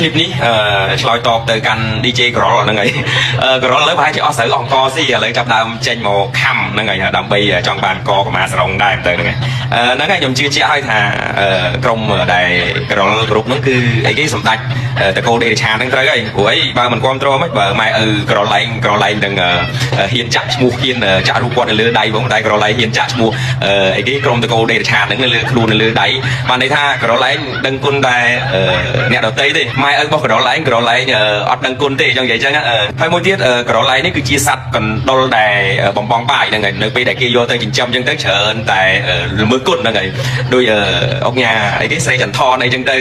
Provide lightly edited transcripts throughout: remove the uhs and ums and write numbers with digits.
คลิปនេះឆ្លើយតបទៅកាន់ DJ ក្រលហ្នឹងហើយក្រលលើប្រហែលជាអស់ស្រូវអង្គស៊ីឥឡូវចាប់ដើមចេញមកខំហ្នឹងហើយដើម្បីចង់បានកកម្មាសរងដែរទៅហ្នឹងហើយហ្នឹងហើយខ្ញុំជឿជាក់ហើយថាក្រុមដែលក្រលគ្រប់ហ្នឹងគឺអីគេសម្ដេចតកូលដេរឆានហ្នឹងត្រូវហើយព្រោះអីបើមិនគ្រប់គ្រងមិនបើម៉ែឪក្រឡែងក្រឡែងនឹងហ៊ានចាក់ឈ្មោះហ៊ានចាក់រូបគាត់នៅលើដៃផងតែក្រឡែងហ៊ានចាក់ឈ្មោះអីគេក្រុមតកូលដេរឆានហ្នឹងនៅលើខ្លួននៅលើដៃបានន័យថាក្រឡែងដឹងគុណតែអ្នកដតីទេម៉ែឪរបស់ក្រឡែងក្រឡែងអត់ដឹងគុណទេចង់និយាយចឹងហើយមួយទៀតក្រឡែងនេះគឺជាសត្វកណ្ដុរដែលបំបងបាយហ្នឹងហើយនៅពេលដែលគេយកទៅចិញ្ចឹមចឹងទៅច្រើនតែល្មើសគុណហ្នឹងហើយដោយអុកញ៉ាអីគេស្រីចន្ទថនអីចឹងទៅ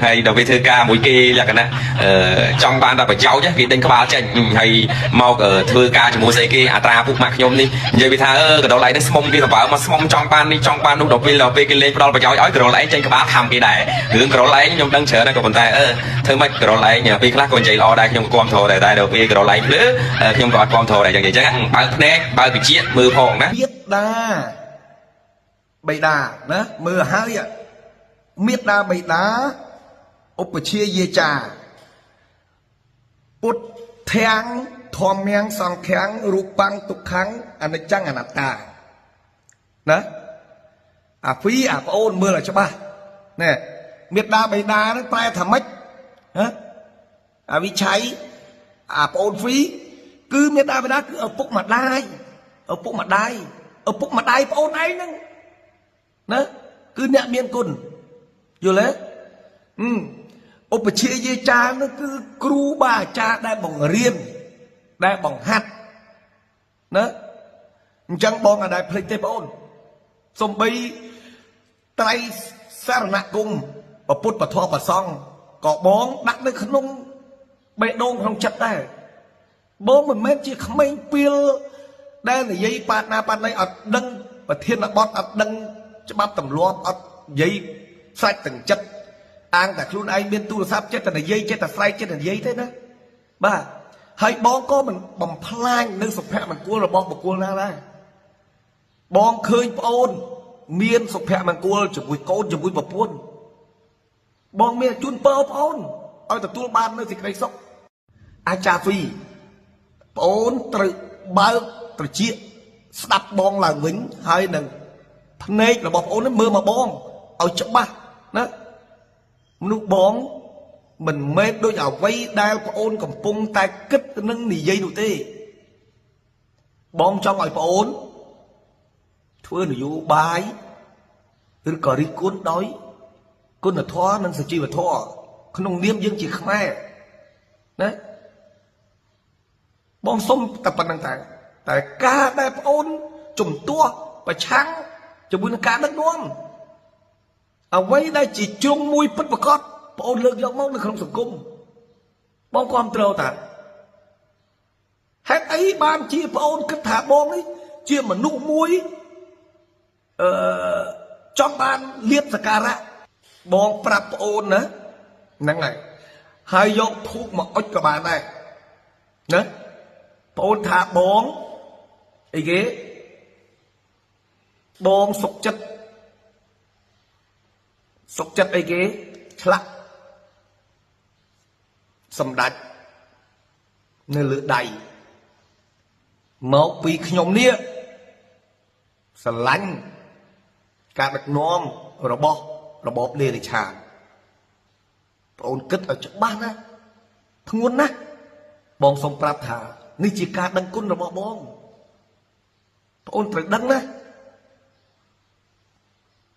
ហើយដល់ពេលធ្វើការមួយគេលក្ខណៈចង់បានតែប្រយោជន៍គេដេញក្បាលចេញហើយមកធ្វើការជាមួយស្អីគេអត្រាពុកម៉ាក់ខ្ញុំនេះនិយាយពីថាកណ្ដុរឯងនេះស្មុំគេសបើមកស្មុំចង់បាននេះចង់បាននោះដល់ពេលគេលេងផ្ដល់ប្រយោជន៍ឲ្យក្រឡែងចេញក្បាលខំគេដែររឿងក្រឡែងខ្ញុំដឹងច្រើនដែរក៏ប៉ុន្តែធ្វើម៉េចក្រឡែងពេលខ្លះក៏និយាយល្អដែរខ្ញុំក៏គាំទ្រដែរតែដល់ពេលក្រឡែងភ្លើខ្ញុំក៏អត់គាំទ្រដែរចឹងនិយាយចឹងបើកភ្នែកបើកវិជ្ជាមើលផងណា មេដាបៃតាណាមើលហើយមេដាបៃតាឧបជាយាចាពុទ្ធាំងធម្មំសង្ឃំរូបាំងទុក្ខំអនិច្ចំអនត្តាណាអាហ្វីអាប្អូនមើលឲ្យច្បាស់ណែមេដាបៃតាហ្នឹងប្រែថាម៉េចហ៎អាវិឆ័យអាប្អូនហ្វីគឺមេដាបៃតាគឺឪពុកម្ដាយឪពុកម្ដាយឪពុកម្ដាយប្អូនឯងហ្នឹងណាគឺអ្នកមានគុណយល់ទេឧបជាយាចានោះគឺគ្រូបាអាចារ្យដែលបង្រៀនដែលបង្ហាត់ណាអញ្ចឹងបងអត់ដែលភ្លេចទេបងអូនសំបីត្រៃសារណគមពុទ្ធពធប្រសង្ឃក៏បងដាក់នៅក្នុងបេះដូងក្នុងចិត្តដែរបងមិនមែនជាក្មេងពីលដែលនិយាយប៉ាតណាប៉ាតណីអត់ដឹងប្រធានបទអត់ដឹងច្បាប់ទម្លាប់អត់និយាយស្រេចទាំងចិត្តអាងតែខ្លួនឯងមានទូរស័ព្ទចិត្តតែនិយាយចិត្តតែស្រែកចិត្តតែនិយាយទេណាបាទហើយបងក៏មិនបំផ្លាញនៅសុភមង្គលរបស់បុគ្គលណាដែរបងឃើញប្អូនមានសុភមង្គលជាមួយកូនជាមួយប្រពន្ធបងមានជូនពរប្អូនឲ្យទទួលបាននៅសេចក្តីសុខអាចារ្យហ្វីប្អូនត្រូវបើកត្រចៀកស្ដាប់បងឡើងវិញហើយនឹងភ្នែករបស់ប្អូននេះមើលមកបងឲ្យច្បាស់ណាមនុស្សបងមិនមែនដូចអ្វីដែលប្អូនកំពុងតែគិតនឹងនិយាយនោះទេបងចង់ឲ្យប្អូនធ្វើនយោបាយឬក៏រិះគន់ដោយគុណធម៌និងសុជីវធម៌ក្នុងនាមយើងជាខ្មែរណាបងសុំតែប៉ុណ្្នឹងតែការដែលប្អូនជំទាស់ប្រឆាំងជាមួយនឹងការដឹកនាំអ្វីដែលជាជ្រុងមួយពិតប្រាកដប្អូនលើកយកមកនៅក្នុងសង្គមបងគាំទ្រតាហេតុអីបានជាប្អូនគិតថាបងនេះជាមនុស្សមួយចង់បានលៀបសការៈបងប្រាប់ប្អូនណាហ្នឹងហើយហើយយកធូបមកអុចក៏បានដែរណាប្អូនថាបងអីគេបងសុកចិត្តសុកចិត្តអីគេឆ្លាក់សម្ដេចនៅលើដៃមកពីខ្ញុំនេះស្រឡាញ់ការដឹកនាំរបស់របបលេរិឆានប្អូនគិតឲ្យច្បាស់ណាធ្ងន់ណាស់បងសូមប្រាប់ថានេះជាការដឹងគុណរបស់បងប្អូនត្រូវដឹងណា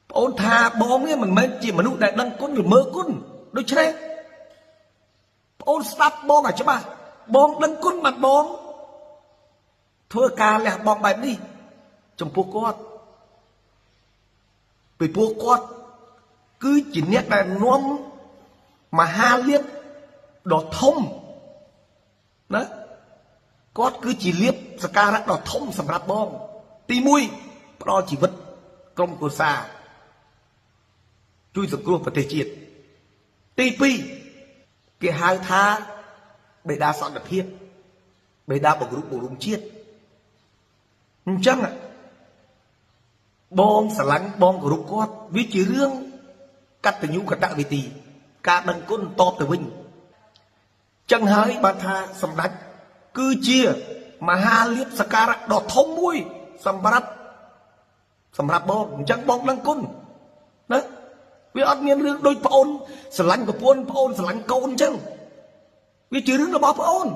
ប្អូនថាបងនេះមិនមែនជាមនុស្សដែលដឹងគុណឬមើលគុណដូច្នេះប្អូនស្ដាប់បងឲ្យច្បាស់បងដឹងគុណបាត់បងធ្វើការលះបង់បែបនេះចំពោះគាត់ពីព្រោះគាត់គឺជាអ្នកដែលនាំមហាលាភដ៏ធំណាគាត់គឺជាលាភសក្ការៈដ៏ធំសម្រាប់បងទី1ផ្ដល់ជីវិតក្រុមគ្រួសារជួយសង្គ្រោះប្រទេសជាតិទី2គេហៅថាបេដាសន្តិភាពបេដាបង្រួបបង្រួមជាតិអញ្ចឹងបងស្រឡាញ់បងគោរពគាត់វាជារឿងកតញ្ញូកតវេទីការដឹងគុណតបទៅវិញ ចឹងហើយបានថាសម្ដេចគឺជាមហាលៀបសការៈដ៏ធំមួយសម្រាប់បងអញ្ចឹងបងដឹងគុណណាវាអត់មានរឿងដូចប្អូនស្រឡាញ់ប្រពន្ធប្អូនស្រឡាញ់កូនអញ្ចឹងវាជារឿងរបស់ប្អូន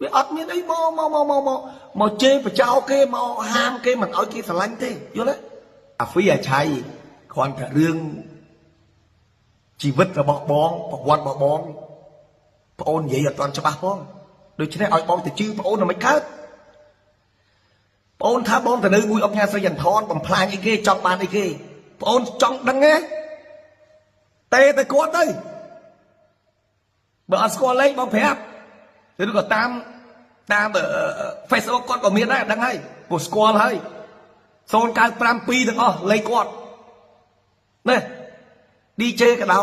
វាអត់មានអីមកមកមកមកមកមកជេរបចោគេមកហាមគេមិនឲ្យគេស្រឡាញ់ទេយល់ទេអាហ្វីអាឆៃគ្រាន់តែរឿងជីវិតរបស់បងប្រវត្តិរបស់បងប្អូននិយាយអត់ទាន់ច្បាស់ផងដូច្នេះឲ្យបងទៅជឿប្អូនមិនកើតប្អូនថាបងទៅនៅមួយអុកញ៉ាស្រីចន្ទថនបំផ្លាញអីគេចង់បានអីគេប្អូនចង់ដឹងទេទេទៅគាត់ទៅបើអត់ស្គាល់លេខបងប្រាប់ឬក៏តាម Facebook គាត់ក៏មានដែរដឹងហើយព្រោះស្គាល់ហើយ0952ទាំងអស់លេខគាត់នេះ DJ កដោ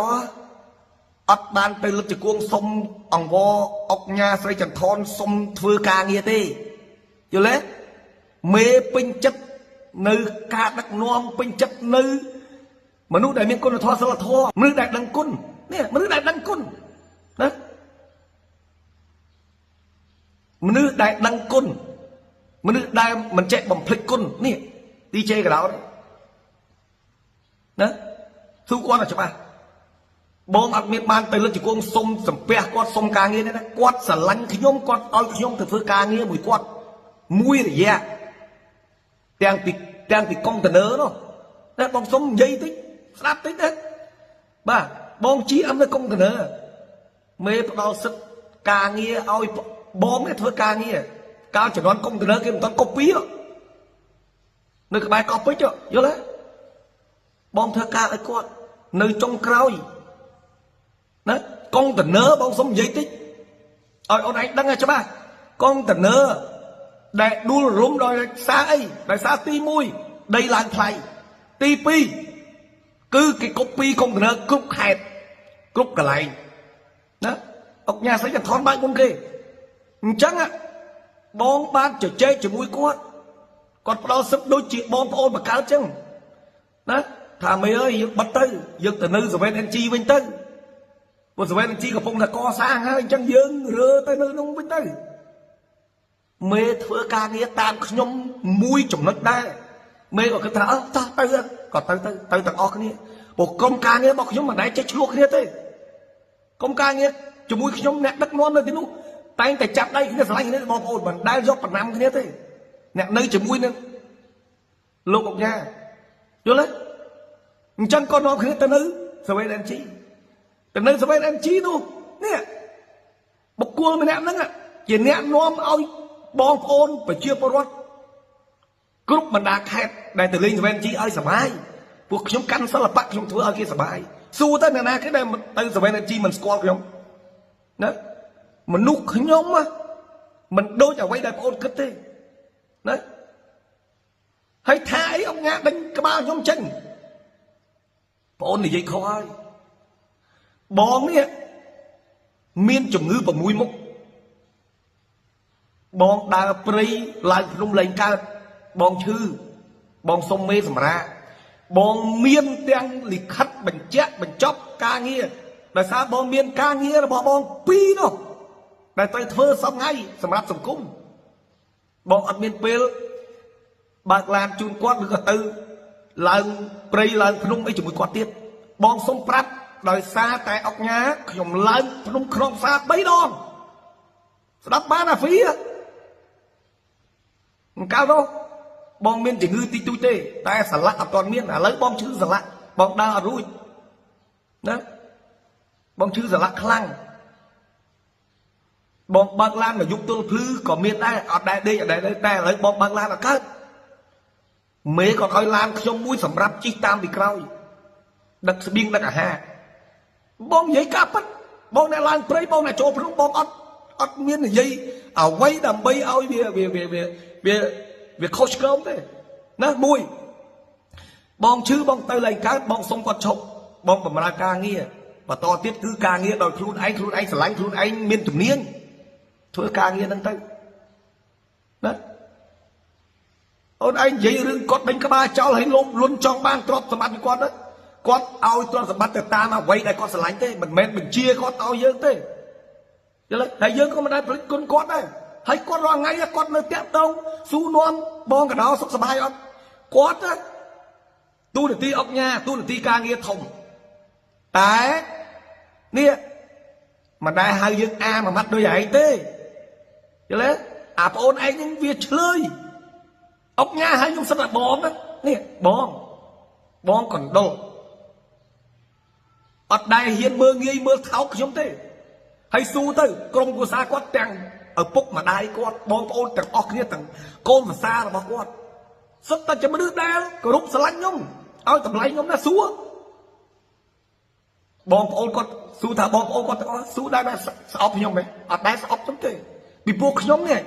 អត់បានទៅលឹកជង្គង់សុំអង្វរអុកញ៉ាស្រីចន្ទថនសុំធ្វើការងារទេយល់ទេមេពេញចិត្តនៅការដឹកនាំពេញចិត្តនៅមនុស្សដែលមានគុណធម៌សិលធម៌មនុស្សដែលដឹងគុណនេះមនុស្សដែលដឹងគុណណាមនុស្សដែលដឹងគុណមនុស្សដែលមិនចេះបំភ្លេចគុណនេះ DJ កដោណាស៊ូគាត់ឲ្យច្បាស់បងអត់មានបានទៅលើកជង្គង់សុំសំពះគាត់សុំការងារទេណាគាត់ស្រឡាញ់ខ្ញុំគាត់ឲ្យខ្ញុំទៅធ្វើការងារមួយគាត់មួយរយៈទាំងពីកុងតឺន័រនោះណាបងសុំនិយាយតិចស្ដាប់តិចណាបាទបង GM នៅកុងតឺន័រមេផ្ដល់សិទ្ធការងារឲ្យបងនេះធ្វើការងារកាលជំនាន់កុងតឺន័រគេមិនទាន់កូពីនៅក្បែរកោះពេជ្រយល់ទេបងធ្វើការឲ្យគាត់នៅចុងក្រោយណាកុងតឺន័របងសុំនិយាយតិចឲ្យអូនឯងដឹងឲ្យច្បាស់កុងតឺន័រដែលដួលរំដោយសារអីដោយសារទី1ដីឡើងថ្លៃទី2គឺគេកូពីកុងតឺន័រគ្រប់ខេត្តគ្រប់កន្លែងណាអុកញ៉ាស្រីចន្ទថនបើកមុនគេអញ្ចឹងបងបានជជែកជាមួយគាត់គាត់ផ្ដល់សិទ្ធដូចជាបងប្អូនបកើតចឹងណាថាមេអើយយើងបិទទៅយើងទៅនៅ 7NG វិញទៅព្រោះ 7NG កំពុងតែកសាងហើយអញ្ចឹងយើងរើទៅនៅនោះវិញទៅមេធ្វើការងារតាមខ្ញុំមួយចំណុចដែរមេក៏គិតថាអើតោះទៅក៏ទៅទៅទាំងអស់គ្នាព្រោះក្រុមការងាររបស់ខ្ញុំមិនដែលចេះឆ្លោះគ្នាទេក្រុមការងារជាមួយខ្ញុំអ្នកដឹកនាំនៅទីនោះតែងតែចាប់ដៃគ្នាស្រឡាញ់គ្នាបងប្អូនមិនដែលយកប្រណាំគ្នាទេអ្នកនៅជាមួយនឹងលោកអុកញ៉ាយល់ទេអញ្ចឹងក៏នាំគ្នាទៅនៅ 7NG ទៅនៅ 7NG នោះនេះបុគ្គលម្នាក់ហ្នឹងជាអ្នកនាំឲ្យបងប្អូនប្រជាពលរដ្ឋគ្រប់បណ្ដាខេត្តដែលទៅលេង 7NG ឲ្យសប្បាយពួកខ្ញុំកាន់សិល្បៈខ្ញុំធ្វើឲ្យគេសប្បាយសួរទៅអ្នកណាគេដែលទៅ 7NG មិនស្គាល់ខ្ញុំណាមនុស្សខ្ញុំមិនដូចអ្វីដែលបងប្អូនគិតទេណាហើយថាអីអង្គញាដេញក្បាលខ្ញុំចេញបងអូននិយាយខុសហើយបងនេះមានជំងឺ6មុខបងដើរព្រៃឡើងភ្នំលែងកើតបងឈឺបងសុំមេសម្រាកបងមានទាំងលិខិតបញ្ជាក់បញ្ចប់ការងារដោយសារបងមានការងាររបស់បងពីរនោះដែលត្រូវធ្វើសប្តាហ៍សម្រាប់សង្គមបងអត់មានពេលបើកឡានជូនគាត់ឬក៏ទៅឡើងព្រៃឡើងភ្នំអីជាមួយគាត់ទៀតបងសុំប្រាប់ដោយសារតែអុកញ៉ាខ្ញុំឡើងភ្នំក្នុងផ្សារ3ដងស្ដាប់បានអាហ្វីកាលនោះបងមានជំងឺតិចតួចទេតែសន្លាក់អត់ទាន់មានឥឡូវបងឈឺសន្លាក់បងដើរអត់រួចណាបងឈឺសន្លាក់ខ្លាំងបងបើកឡានមកយុគទល់ភ្លឺក៏មានដែរអត់ដែរដេកអត់ដែរតែឥឡូវបងបើកឡានអត់កើតមេក៏ឲ្យឡានខ្ញុំមួយសម្រាប់ជិះតាមពីក្រោយដឹកស្បៀងដឹកអាហារបងនិយាយការពិតបងអ្នកឡើងព្រៃបងអ្នកចូលភ្នំបងអត់មាននិយាយអ្វីដើម្បីឲ្យវាខុសឆ្គងទេណាមួយបងឈឺបងទៅឡើងកើតបងសុំគាត់ឈប់បងបម្រើការងារបន្តទៀតគឺការងារដោយខ្លួនឯងខ្លួនឯងស្រឡាញ់ខ្លួនឯងមានជំនាញធ្វើការងារហ្នឹងទៅណាអូនឯងនិយាយរឿងគាត់ដេញក្បាលចោលឲ្យលោភលន់ចង់បានទ្រព្យសម្បត្តិពីគាត់ទៅ គាត់ឲ្យទ្រព្យសម្បត្តិទៅតាមអ្វីដែលគាត់ស្រឡាញ់ទេមិនមែនបញ្ជាគាត់ឲ្យយើងទេយល់ទេហើយយើងក៏មិនដែលភ្លេចគុណគាត់ដែរហើយគាត់រាល់ថ្ងៃគាត់នៅតាក់ទងស៊ូនាំបងកដោសុខសប្បាយអត់គាត់ណាទូនាទីអុកញ៉ាទូនាទីការងារធំតែនេះមិនដែលហៅយើងអាមួយម៉ាត់ដូចឯងទេយល់ទេអាប្អូនឯងនឹងវាឆ្លើយអុកញ៉ាហៅខ្ញុំសិតតែបងណានេះបងបងកណ្ដុលអត់ដែលហ៊ានមើលងាយមើលថោកខ្ញុំទេហើយស៊ូទៅក្រុមគ្រួសារគាត់ទាំងឪពុកម្ដាយគាត់បងប្អូនទាំងអស់គ្នាទាំងកូនភាសារបស់គាត់សុទ្ធតែជាមនុស្សដែលគោរពស្រឡាញ់ខ្ញុំឲ្យតម្លៃខ្ញុំណាសួរបងប្អូនគាត់ស៊ូថាបងប្អូនគាត់ទាំងអស់ស៊ូដែរស្អប់ខ្ញុំហ៎អត់ដែលស្អប់ខ្ញុំទេពីព្រោះខ្ញុំនេះ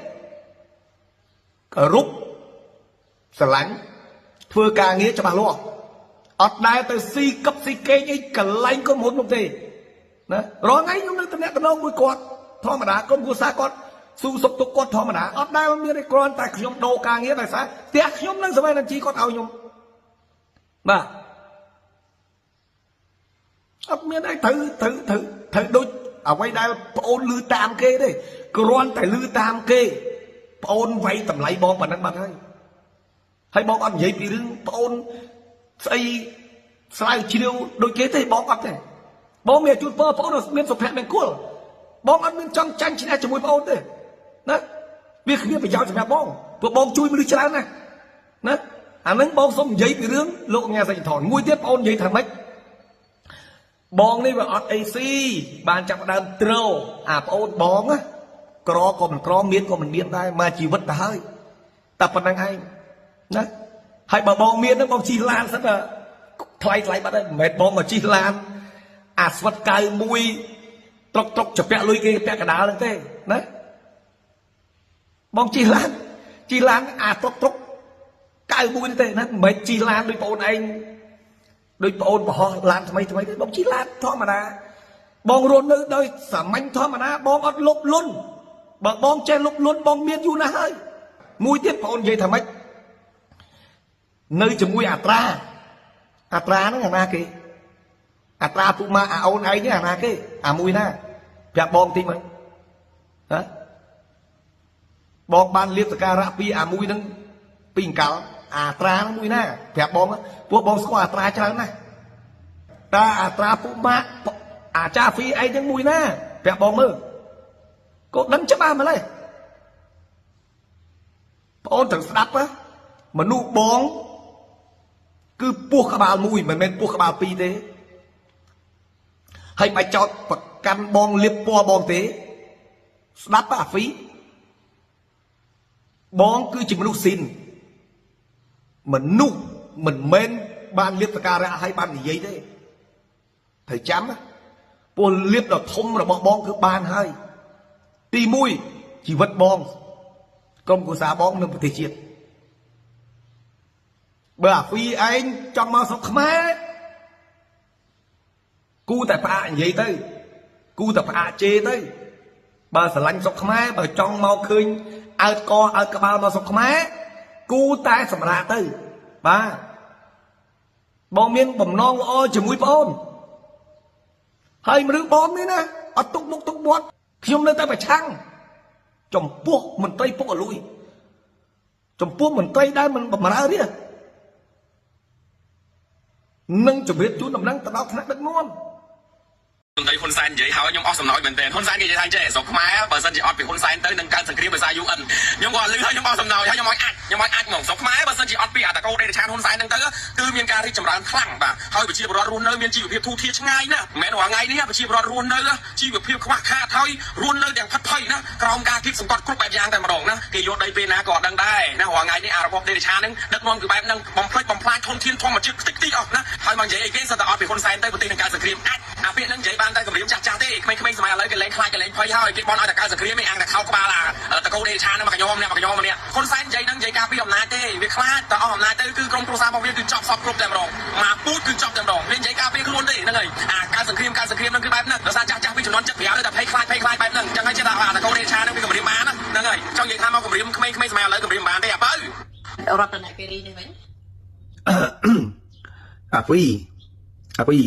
គោរពស្រឡាញ់ធ្វើការងារច្បាស់លាស់អត់ដែលទៅស៊ីកឹបស៊ីកេងអីកន្លែងក្រុមហ៊ុននោះទេណារាល់ថ្ងៃខ្ញុំនៅតំណែងមួយគាត់ធម្មតាក្រុមគ្រួសារគាត់ស៊ូសុខទុក្ខគាត់ធម្មតាអត់ដែលមានទេគ្រាន់តែខ្ញុំដូរការងារដោយសារផ្ទះខ្ញុំនឹងសម័យនឹងជីគាត់ឲ្យខ្ញុំបាទអត់មានអីត្រូវត្រូវត្រូវត្រូវដូចអ្វីដែលប្អូនលឺតាមគេទេគ្រាន់តែលឺតាមគេប្អូនវាយតម្លៃបងប៉ុណ្ណឹងបាត់ហើយហើយបងអត់និយាយពីរឿងប្អូនស្អីស្រាវជ្រាវដូចគេទេបងអត់ទេបងមានជូនពរប្អូនមានសុភមង្គលបងអត់មានចង់ចាញ់ឈ្នះជាមួយប្អូនទេណាវាគ្មានប្រយោជន៍សម្រាប់បងព្រោះបងជួយមនុស្សច្រើនណាស់ណាអានឹងបងសុំនិយាយពីរឿងលោកញ៉ាសេចថនមួយទៀតប្អូននិយាយថាម៉េចបងនេះវាអត់អីស៊ីបានចាប់ដើមត្រោអាប្អូនបងណាក្រក៏មិនក្រមានក៏មិនមានដែរមកជីវិតទៅហើយតែប៉ុណ្្នឹងឯងណាហើយបើបងមាននឹងបងជិះឡានសិនតែថ្លៃថ្លៃបាត់ហើយមិនមែនបងមកជិះឡានអាស្វិត91ត្រុកត្រុកជពាក់លុយគេពាក់កដាលហ្នឹងទេណាបងជិះឡានជិះឡានអាត្រុកត្រុក91ទេណាមិនមែនជិះឡានដូចប្អូនឯងដូចប្អូនបង្ហោះឡានថ្មីថ្មីទេបងជិះឡានធម្មតាបងរស់នៅដោយសាមញ្ញធម្មតាបងអត់លុបលុនបើបងចេះលុបលុនបងមានយូរណាស់ហើយមួយទៀតប្អូននិយាយថាម៉េចនៅជាមួយអត្រាអត្រាហ្នឹងអាណាគេអត្រាពុម៉ាអាអូនឯងហ្នឹងអាណាគេអាមួយណាប្រាប់បងតិចមើលហ៎បងបានលៀបសការៈពីអាមួយហ្នឹងពីអង្កលអាត្រាហ្នឹងមួយណាប្រាប់បងពួកបងស្គាល់អត្រាច្រើនណាស់តើអត្រាពុម៉ាអាចាហ្វីឯងហ្នឹងមួយណាប្រាប់បងមើលក៏ដឹងច្បាស់ម្ល៉េះបងអូនត្រូវស្ដាប់ណាមនុស្សបងគឺពោះក្បាលមួយមិនមែនពោះក្បាលពីរទេហើយបាច់ចោតប្រកាន់បងលៀបពណ៌បងទេស្ដាប់អាហ្វីបងគឺជាមនុស្សស៊ីនមនុស្សមិនមែនបានលៀបសការៈឲ្យបាននិយាយទេត្រូវចាំណាពលលៀបដ៏ធំរបស់បងគឺបានហើយទី1ជីវិតបងក្រុមគ្រួសារបងនិងប្រទេសជាតិបើអាហ្វីឯងចង់មកស្រុកខ្មែរគូតែផ្អាកនិយាយទៅគូតែផ្អាកជេរទៅបើស្រឡាញ់ស្រុកខ្មែរបើចង់មកឃើញអើតកអើតក្បាលមកស្រុកខ្មែរគូតែសម្រាកទៅបាទបងមានបំណងល្អជាមួយប្អូនហើយមនុស្សបងនេះណាអត់ទុកមុខទុកមាត់ខ្ញុំនៅតែប្រឆាំងចំពោះមន្ត្រីពុកអលួយចំពោះមន្ត្រីដែលមិនបំរើរាជនឹងជម្រាបជូនដំណឹងទៅដល់ថ្នាក់ដឹកនាំ មន្ត្រីហ៊ុនសែននិយាយហើយខ្ញុំអស់សំណោចមែនទែនហ៊ុនសែនគេនិយាយថាចេះស្រុកខ្មែរបើសិនជាអត់ពីហ៊ុនសែនទៅនឹងកើតសង្គ្រាមភាសា UN ខ្ញុំក៏លឺហើយខ្ញុំអស់សំណោចហើយខ្ញុំឲ្យអាចខ្ញុំឲ្យអាចហ្មងស្រុកខ្មែរបើសិនជាអត់ពីអតកោដេរឆានហ៊ុនសែនហ្នឹងទៅគឺមានការរីកចម្រើនខ្លាំងបាទហើយប្រជាពលរដ្ឋរស់នៅមានជីវភាពធូរធារឆ្ងាយណាស់មិនមែនរាល់ថ្ងៃនេះប្រជាពលរដ្ឋរស់នៅជីវភាពខ្វះខាតហើយរស់នៅទាំងផិតភ័យណាក្រោមការគៀបសង្កត់គ្រប់បែបយ៉ាងតែម្ដងណាគេយកដីពេលណាក៏អត់ដឹងដែរណារាល់ថ្ងៃនេះអារបបដេរឆានហ្នឹងដឹកនាំគឺបែបហ្នឹងបំផ្លិចបំផ្លាញធនធានធម្មជាតិខ្ទេចខ្ទីអស់ណាហើយមកនិយាយអីគេសិតតែអត់ពីហ៊ុនសែនទៅប្រទេសនឹងកើតសង្គ្រាមអាចអាពាក្យហ្នឹងនិយាយបានតែគម្រាមចាស់ចាស់ទេក្មេងៗសម័យឥឡូវគេលែងខ្លាចគេលែងភ័យហើយគេបន់ឲ្យតែកើតសង្គ្រាមឯងអាងតែខោក្បាលអាតកោដេឆានហ្នឹងមកកញ្ញោមអ្នកមកកញ្ញោមម្នាក់ហ៊ុនសែននិយាយហ្នឹងនិយាយការពីអំណាចទេវាខ្លាចតែអស់អំណាចទៅគឺក្រុមគ្រួសាររបស់វាគឺចប់សពគ្រប់តែម្ដងមកពូជគឺចប់តែម្ដងវានិយាយការពីខ្លួនទេហ្នឹងហើយអាកើតសង្គ្រាមកើតសង្គ្រាមហ្នឹងគឺបែបហ្នឹងដោយសារចាស់ចាស់ពីចំនួន75ទៅតែភ័យខ្លាចភ័យខ្លាចបែបហ្នឹងអញ្ចឹងហើយចេះតែអាតកោដេឆានហ្នឹងវាគម្រាមបានហ្នឹងហើយចង់និយាយថាមកគម្រាមក្មេងៗសម័យឥឡូវគម្រាមបានទេអាបើ រតនគិរីនេះវិញ អាហ្វី អាពី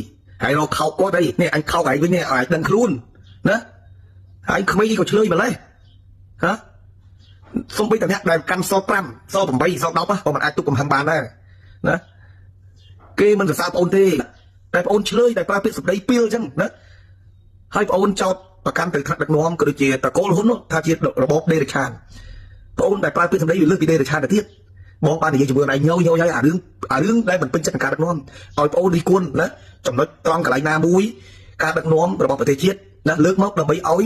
ហើយរកខោកគាត់អីនេះអញខោកឯងវិញនេះឲ្យដឹងខ្លួនណាហើយក្មេងក៏ឆ្លើយម្លេះហ៎សំបីតអ្នកដែលកាន់ស5ស8ស10ក៏មិនអាចទប់កំហឹងបានដែរណាគេមិនសរសើរបងអូនទេតែបងអូនឆ្លើយតែប្រើពាក្យសម្ដីពីលអញ្ចឹងណាហើយបងអូនចោតប្រកាន់ទៅថ្នាក់ដឹកនាំក៏ដូចជាតកូលហ៊ុនថាជារបបដេរឆានបងអូនដែលប្រើពាក្យសម្ដីវាលើសពីដេរឆានទៅទៀតបងបាននិយាយជាមួយឯងញយញយហើយអារឿងដែលមិនពេញចិត្តនឹងការដឹកនាំឲ្យបងអូនរិះគន់ណាចំណុចត្រង់កន្លែងណាមួយការដឹកនាំរបស់ប្រទេសជាតិណាលើកមកដើម្បីឲ្យ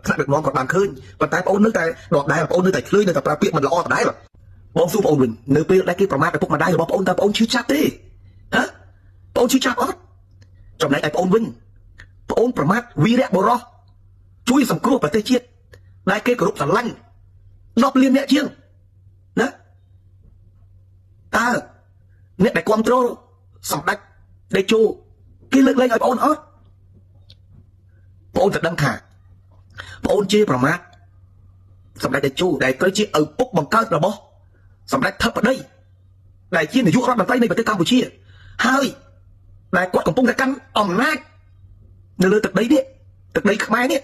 ថ្នាក់ដឹកនាំគាត់បានឃើញប៉ុន្តែបងអូននៅតែដដែលបងអូននៅតែឆ្លើយនៅតែប្រើពាក្យមិនល្អដដែលបងសួរបងអូនវិញនៅពេលដែលគេប្រមាថឪពុកម្ដាយរបស់បងអូនតើបងអូនឈឺចាប់ទេហ៎បងអូនឈឺចាប់អត់ចំណែកឯបងអូនវិញបងអូនប្រមាថវីរៈបុរសជួយសង្គ្រោះប្រទេសជាតិដែលគេគោរពស្រឡាញ់10លានអ្នកជាងណាតើអ្នកដែលគ្រប់គ្រងសម្ដេចតេជោគេលើកលែងឲ្យបងអូនអត់បងអូនទៅដឹងថាបងអូនជាប្រមាថសម្ដេចតេជោដែលត្រូវជាឪពុកបង្កើតរបស់សម្ដេចធិបតីដែលជានាយករដ្ឋមន្ត្រីនៃប្រទេសកម្ពុជាហើយដែលគាត់កំពុងតែកាន់អំណាចនៅលើទឹកដីនេះទឹកដីខ្មែរនេះ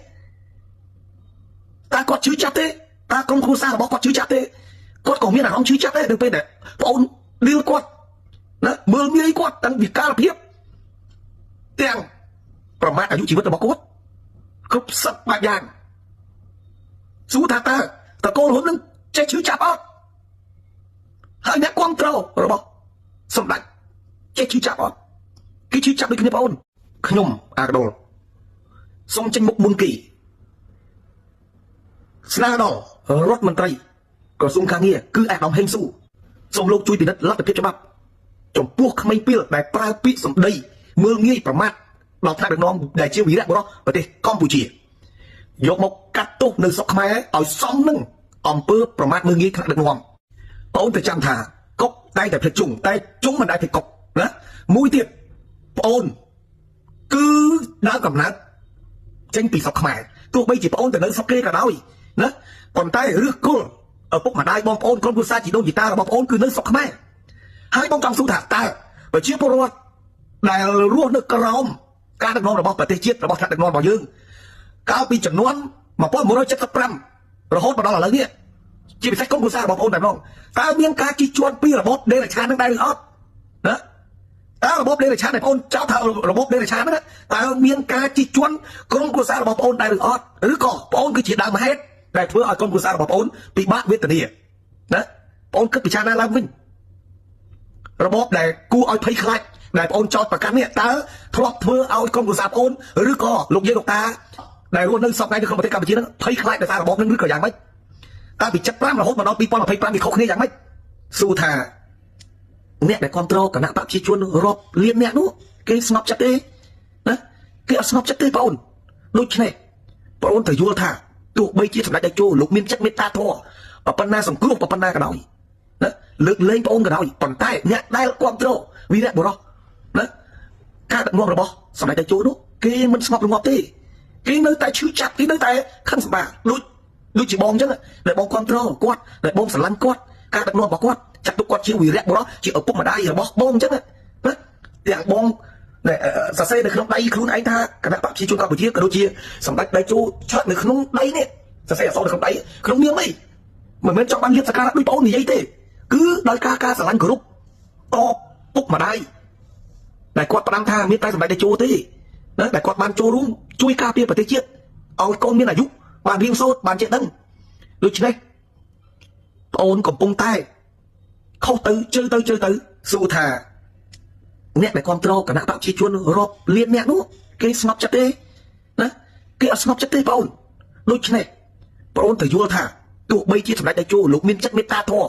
តើគាត់ឈឺចាប់ទេតើក្រុមគ្រួសាររបស់គាត់ឈឺចាប់ទេគាត់ក៏មានអារម្មណ៍ឈឺចាប់ដែរនៅពេលដែលបងអូនលៀលគាត់ណាមើលងាយគាត់ទាំងវិកាលភាពទាំងប្រមាថអាយុជីវិតរបស់គាត់គ្រប់សពបែបយ៉ាងសួរថាតើតកូលហ៊ុននឹងចេះឈឺចាប់អត់ហើយអ្នកគ្រប់គ្រងរបស់សម្ដេចចេះឈឺចាប់អត់គេឈឺចាប់ដូចគ្នាបងអូនខ្ញុំអាកដុលសូមចេញមុខមុនគេស្នើដល់រដ្ឋមន្ត្រីក្រសួងការងារគឺអាដាមហេងស៊ូសូមលោកជួយពិនិត្យលទ្ធភាពច្បាប់ចំពោះក្មេងពីលដែលប្រើពាក្យសម្ដីមើលងាយប្រមាថដល់ថ្នាក់ដឹកនាំដែលជាវីរៈបុរសប្រទេសកម្ពុជាយកមកកាត់ទោសនៅស្រុកខ្មែរឲ្យសមនឹងអំពើប្រមាថមើលងាយថ្នាក់ដឹកនាំបងអូនទៅចាំថាកុកតែតែភ្លេចជុងតែជុងមិនដែលភ្លេចកុកណាមួយទៀតបងអូនគឺដើមកំណើតចេញពីស្រុកខ្មែរទោះបីជាបងអូនទៅនៅស្រុកគេក៏ដោយណាប៉ុន្តែឫសគល់ឪពុកម្ដាយបងប្អូនក្រុមគ្រួសារជីដូនជីតារបស់បងអូនគឺនៅស្រុកខ្មែរហើយបងចង់សួរថាតើប្រជាពលរដ្ឋដែលរស់នៅក្រោមការដឹកនាំរបស់ប្រទេសជាតិរបស់ថ្នាក់ដឹកនាំរបស់យើងកាលពីចំនួន1975រហូតមកដល់ឥឡូវនេះជាពិសេសក្រុមគ្រួសាររបស់បងប្អូនតែម្ដងតើមានការជិះជាន់ពីរបបដេរឆាននឹងដែរឬអត់ណាតើរបបដេរឆានដែលបងប្អូនចោទថារបបដេរឆានហ្នឹងតើមានការជិះជាន់ក្រុមគ្រួសាររបស់បងប្អូនដែរឬអត់ឬក៏បងប្អូនគឺជាដើមហេតុដែលធ្វើឲ្យក្រុមគ្រួសាររបស់បងប្អូនពិបាកវេទនាណាបងប្អូនគិតពិចារណាឡើងវិញរបបដែលគួរឲ្យភ័យខ្លាចដែលបងប្អូនចោទប្រកាន់នេះតើធ្លាប់ធ្វើឲ្យក្រុមគ្រួសារបងប្អូនឬក៏លោកយាយលោកតាដែលរស់នៅសពថ្ងៃនៅក្នុងប្រទេសកម្ពុជាហ្នឹងភ័យខ្លាចដោយសាររបបហ្នឹងឬក៏យ៉ាងម៉េចតើពី75រហូតមកដល់2025វាខុសគ្នាយ៉ាងម៉េចសួរថាអ្នកដែលគ្រប់គ្រងគណៈបកប្រជាជនរាប់លានអ្នកនោះគេស្ងប់ចិត្តទេណាគេអត់ស្ងប់ចិត្តទេបងប្អូនដូច្នេះបងប្អូនត្រូវយល់ថាទោះបីជាសម្ដេចតេជោលោកមានចិត្តមេត្តាធម៌ប៉ុណ្ណាសង្គ្រោះប៉ុណ្ណាក៏ដោយណាលើកលែងបងប្អូនក៏ដោយប៉ុន្តែអ្នកដែលគ្រប់គ្រងវីរៈបុរសណាការដឹកនាំរបស់សម្ដេចតេជោនោះគេមិនស្ងប់រងាប់ទេគេនៅតែឈឺចាប់គេនៅតែខឹងសម្បាដូចជាបងអញ្ចឹងដែលបងគ្រប់គ្រងគាត់ដែលបងស្រឡាញ់គាត់ការដឹកនាំរបស់គាត់ចាត់ទុកគាត់ជាវីរៈបុរសជាឪពុកម្ដាយរបស់បងអញ្ចឹងណាទាំងបងសរសេរនៅក្នុងដៃខ្លួនឯងថាគណៈបកប្រជាជនកម្ពុជាក៏ដូចជាសម្ដេចតេជោឆាត់នៅក្នុងដៃនេះសរសេរអក្សរនៅក្នុងដៃក្នុងនាមអីមិនមែនចង់បានលៀបសក្ការៈដូចបងនិយាយទេគឺដោយការស្រឡាញ់គោរពតពុកម្ដាយដែលគាត់ផ្ដាំថាមានតែសម្ដេចតេជោទេណាដែលគាត់បានចូលរួមជួយការពារប្រទេសជាតិឲ្យកូនមានអាយុបានរៀនសូត្របានចេះដឹងដូច្នេះបងអូនកំពុងតែខុសទៅជឿទៅជឿទៅសួរថាអ្នកដែលគ្រប់គ្រងគណៈបកប្រជាជនរាប់លានអ្នកនោះគេស្ងប់ចិត្តទេណាគេអត់ស្ងប់ចិត្តទេបងអូនដូច្នេះបងអូនត្រូវយល់ថាទោះបីជាសម្ដេចតេជោលោកមានចិត្តមេត្តាធម៌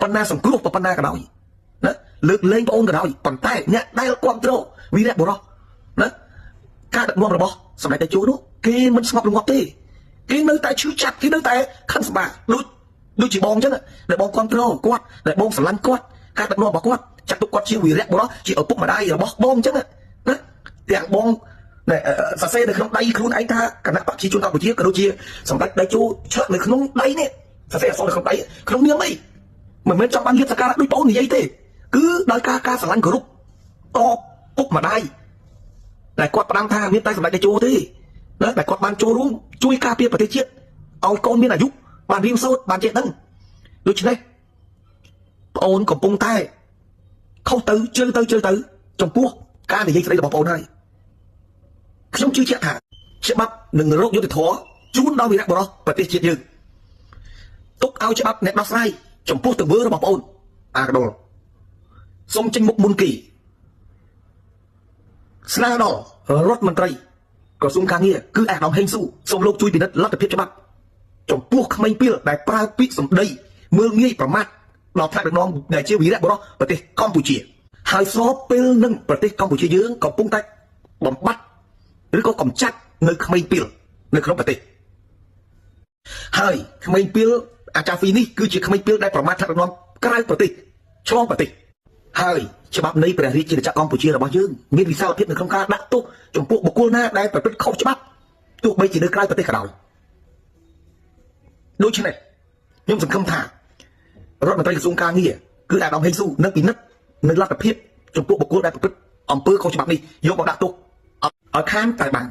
ប៉ុណ្ណាសង្គ្រោះប៉ុណ្ណាក៏ដោយណាលើកលែងបងអូនក៏ដោយប៉ុន្តែអ្នកដែលគ្រប់គ្រងវីរៈបុរសណាការដឹកនាំរបស់សម្ដេចតេជោនោះគេមិនស្ងប់រងាប់ទេគេនៅតែឈឺចាប់គេនៅតែខឹងសម្បាដូចជាបងអញ្ចឹងដែលបងគ្រប់គ្រងគាត់ដែលបងស្រឡាញ់គាត់ការដឹកនាំរបស់គាត់ចាត់ទុកគាត់ជាវីរៈបុរសជាឪពុកម្ដាយរបស់បងអញ្ចឹងណាទាំងបងសរសេរនៅក្នុងដៃខ្លួនឯងថាគណៈបកប្រជាជនកម្ពុជាក៏ដូចជាសម្ដេចតេជោឆាត់នៅក្នុងដៃនេះសរសេរអក្សរនៅក្នុងដៃក្នុងនាមអីមិនមែនចង់បានលៀបសក្ការៈដូចបងនិយាយទេគឺដោយការស្រឡាញ់គោរពត ពុកម្ដាយដែលគាត់ផ្ដាំថាមានតែសម្ដេចតេជោទេណាដែលគាត់បានចូលរួមជួយការពារប្រទេសជាតិឲ្យកូនមានអាយុបានរៀនសូត្របានចេះដឹងដូច្នេះប្អូនកំពុងតែខុសទៅជ្រៅទៅជ្រៅទៅចំពោះការនិយាយស្ដីរបស់ប្អូនហើយខ្ញុំជឿជាក់ថាច្បាប់នឹងរកយុត្តិធម៌ជូនដល់វីរៈបុរសប្រទេសជាតិយើងទុកឲ្យច្បាប់អ្នកដោះស្រាយចំពោះទង្វើរបស់ប្អូនអាកដុលសូមចេញមុខមុនគេស្នើដល់រដ្ឋមន្ត្រីក្រសួងការងារគឺអាដាមហេងស៊ូសូមលោកជួយពិនិត្យលទ្ធភាពច្បាប់ចំពោះក្មេងពីលដែលប្រើពាក្យសម្ដីមើលងាយប្រមាថដល់ថ្នាក់ដឹកនាំដែលជាវីរៈបុរសប្រទេសកម្ពុជាហើយស្របពេលនឹងប្រទេសកម្ពុជាយើងកំពុងតែបំបត្តិឬក៏កំចាត់នៅក្មេងពីលនៅក្នុងប្រទេសហើយក្មេងពីលអាចារ្យហ្វីនេះគឺជាក្មេងពីលដែលប្រមាថថ្នាក់ដឹកនាំក្រៅប្រទេសឆ្លងប្រទេសហើយច្បាប់នៃព្រះរាជាណាចក្រកម្ពុជារបស់យើងមានវិសាលភាពនៅក្នុងការដាក់ទោសចំពោះបុគ្គលណាដែលប្រព្រឹត្តខុសច្បាប់ទោះបីជានៅក្រៅប្រទេសក៏ដោយដូច្នេះខ្ញុំសង្ឃឹមថារដ្ឋមន្ត្រីក្រសួងការងារគឺអាដាមហេងស៊ូនឹងពិនិត្យនៅលទ្ធភាពចំពោះបុគ្គលដែលប្រព្រឹត្តអំពើខុសច្បាប់នេះយកមកដាក់ទោសឲ្យខានតែបាន។